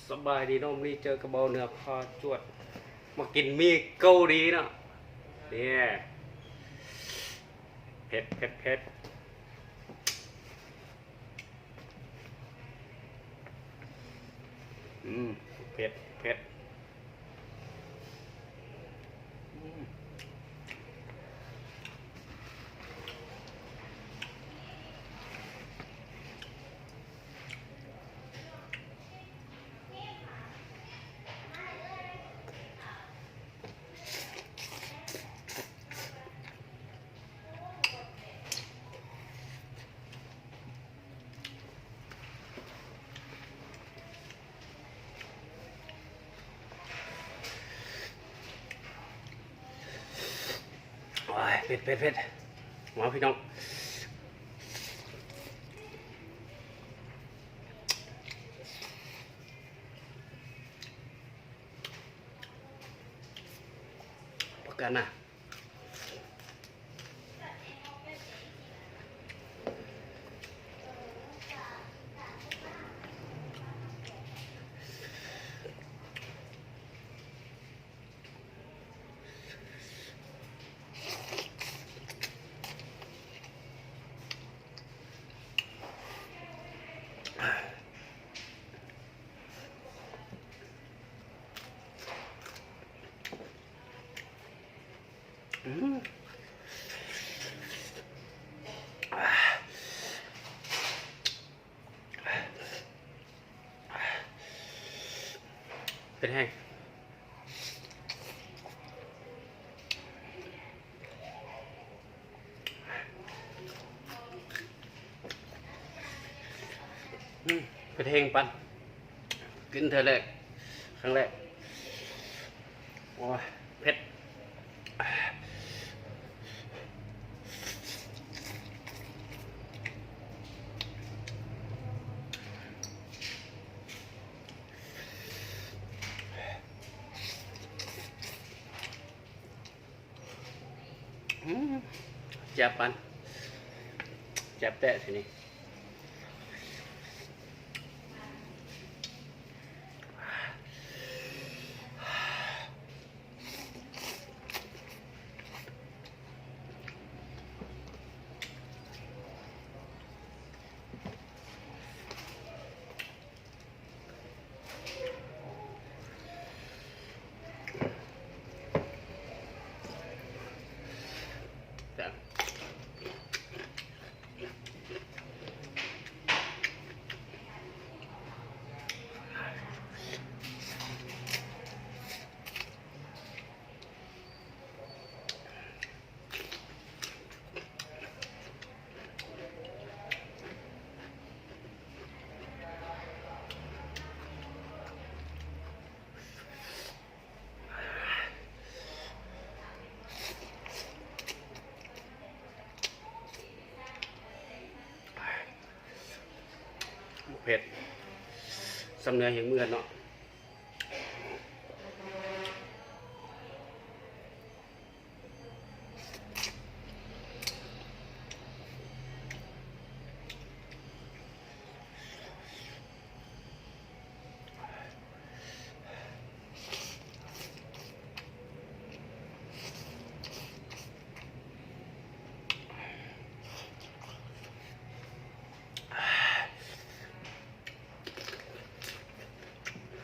ສະບາຍດີເນາະ ມື້ນີ້ເຈີກັບເບົາເໜືອພາຈວດ ມາກິນໝີ່ເກົາຫຼີເນາະ. ນີ້ ເຜັດ ເຜັດ ເຜັດ. ອືມ ເຜັດ ເຜັດ. ໂອ້ຍ ເຜັດ ເຜັດ ເຜັດ. ມາພີ່ນ້ອງ ປະກັນນະ. ອືມ ເຜັດແຮງ. ອືມ ເຜັດແຮງປານ ກິນເທື່ອແລກ ຄັ້ງແລກ. ໂອ້ຍ ເຜັດ. ອືມ ແຊບປານ ແຊບແທ້ຊິນີ້. ເຜັດ ສ່ຳເໜືອແຮງເໝືອນເນາະ. ເ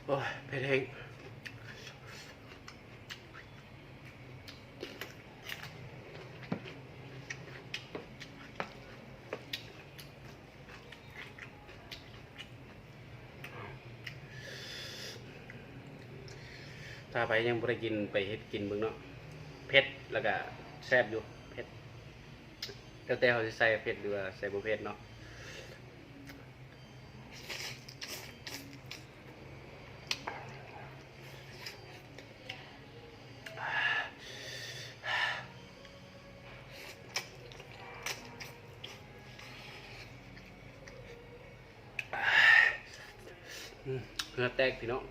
ໂອ້ຍ ເຜັດແຮງ. ຖ້າໃຜຍັງບໍ່ໄດ້ກິນ ໄປເຮັດກິນເບິ່ງເນາະ. ເຜັດ ແລ້ວກະແຊບຢູ່ ເຜັດ. ແລ້ວແຕ່ເຮົາຊິໃສ່ເຜັດ ຫຼືວ່າໃສ່ບໍ່ເຜັດເນາະ. ອືມ ເຫື່ອແຕກພີ່ນ້ອງ.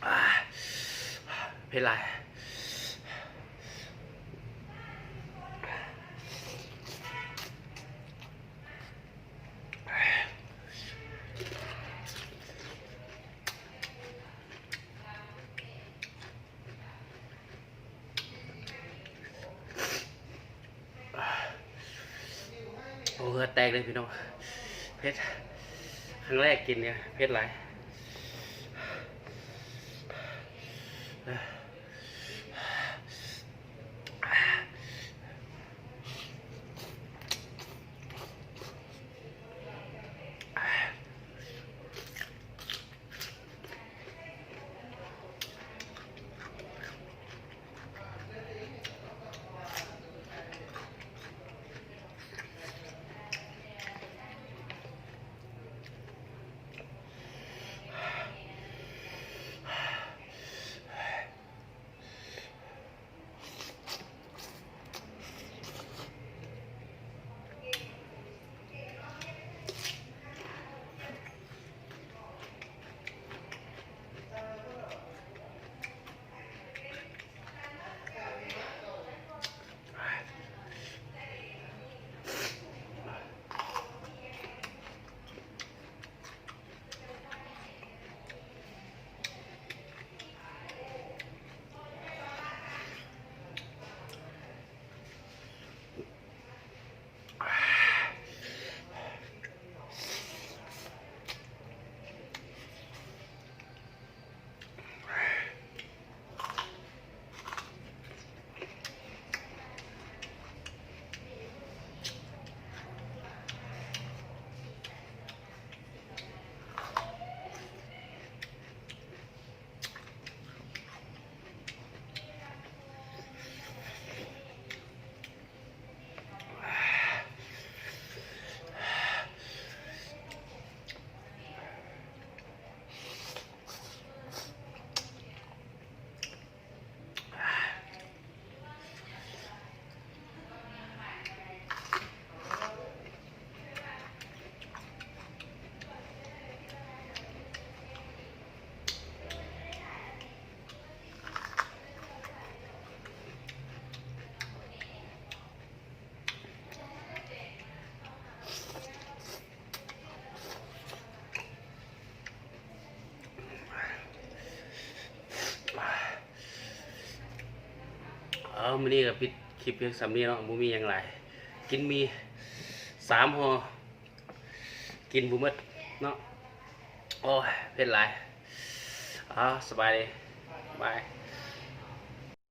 ອາ ເຜັດຫຼາຍ. ໂອ້ ເຫື່ອແຕກເລີຍພີ່ນ້ອງ ເຜັດ. ຄັ້ງແລກກິນນີ້ເຜັດຫຼາຍ. ໂ ເອົາ ມື້ນີ້ກໍປິດຄລິບພຽງສ່ຳນີ້ເນາະ ບໍ່ມີຫຍັງຫຼາຍ. ກິນໝີ່ສາມຫໍ່ ກິນບໍ່ໝົດເນາະ. ໂອ້ຍ ເຜັດຫຼາຍ. ເອົາ ສະບາຍດີ ບາຍ.